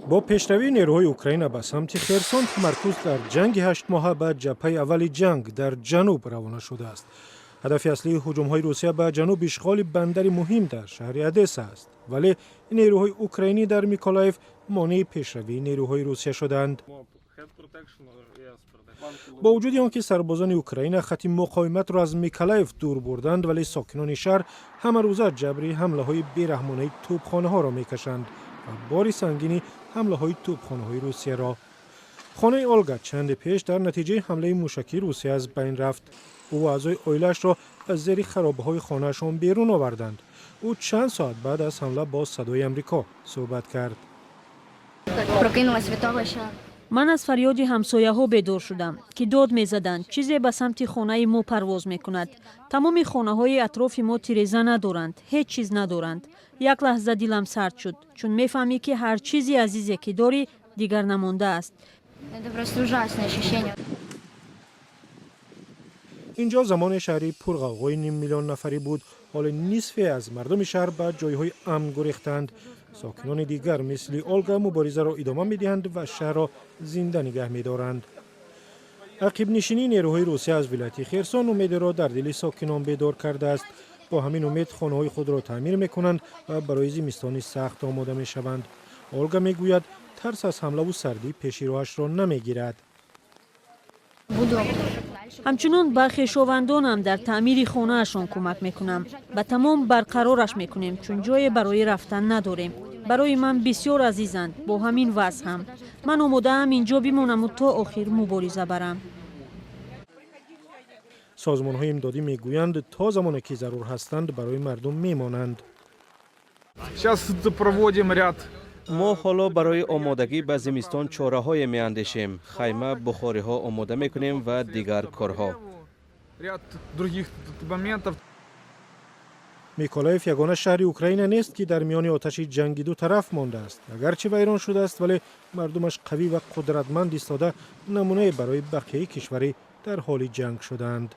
Бо пешравии нерӯҳои Украина ба самти Херсон, тамаркуз дар ҷанги 8-моҳа ба ҷабҳаи аввали ҷанг дар ҷануб равона шудааст. Ҳадафи аслии ҳуҷумҳои Русия ба ҷануб ишғоли бандари муҳим дар шаҳри Одесса аст, вале нерӯҳои украинӣ дар Миколаев монеи пешравии нерӯҳои Русия шуданд. Бо вуҷуди он ки сарбозони Украина хати муқовиматро аз Миколаев дур бурданд, вале сокинони шаҳр ҳамарӯза ҷабри ҳамлаҳои бераҳмонаи тӯбхонаҳоро мекашанд ва бори сангини ҳамлаҳои тӯбхонаҳои Русияро. Хонаи Олга чанде пеш дар натиҷаи ҳамлаи мушакии Русия аз байн рафт. Ӯ ва аъзои оилаашро аз зери харобаҳои хонаашон берун оварданд. Ӯ чанд соат баъд аз ҳамла бо Садои Амрико суҳбат кард. Прокинулась від того, що Ман аз фарёди ҳамсояҳо бедор шудам, ки дод мезаданд, чизе ба самти хонаи мо парвоз мекунад. Тамоми хонаҳои атрофи мо тиреза надоранд, ҳеҷ чиз надоранд. Як лаҳза дилам сард шуд, чун мефаҳмӣ, ки ҳар чизи азизе ки дорӣ, дигар намондааст. Это просто ужасное ощущение. Инҷо замоне шаҳри пурғавғои ним миллион нафарӣ буд. Ҳоле нисфе аз мардуми шаҳр ба ҷойҳои амн гурехтанд. Сокинони дигар мисли Олга муборизаро идома медиҳанд ва шаҳрро зинда нигаҳ медоранд. Ақибнишинии нерӯҳои Русия аз вилояти Херсон умедеро дар дили сокинон бедор кардааст. Бо ҳамин умед хонаҳои худро таъмир мекунанд ва барои зимистони сахт омода мешаванд. Олга мегӯяд, тарс аз ҳамлаву сардӣ пеши роҳашро намегирад. Буду Ҳамчунон ба хешовандонам дар таъмири хонаашон кӯмак мекунам. Ба тамом барқарораш мекунем, чун ҷое барои рафтан надорем. Барои ман бисёр азизанд. Бо ҳамин вазъ ҳам ман омодаам инҷо бимонаму то охир мубориза барам. Созмонҳои имдодӣ мегӯянд, то замоне ки зарур ҳастанд, барои мардум мемонанд. Сейчас проводим ряд Мо ҳоло барои омодагӣ ба зимистон чораҳое меандешем: хайма, бухориҳо омода мекунем ва дигар корҳо. Ряд других моментов. Миколаев ягона шаҳри Украина нест, ки дар миёни оташи ҷанги ду тараф мондааст. Агарчи вайрон шудааст, вале мардумаш қавӣ ва қудратманд истода, намунае барои бақияи кишварӣ дар ҳоли ҷанг шудаанд.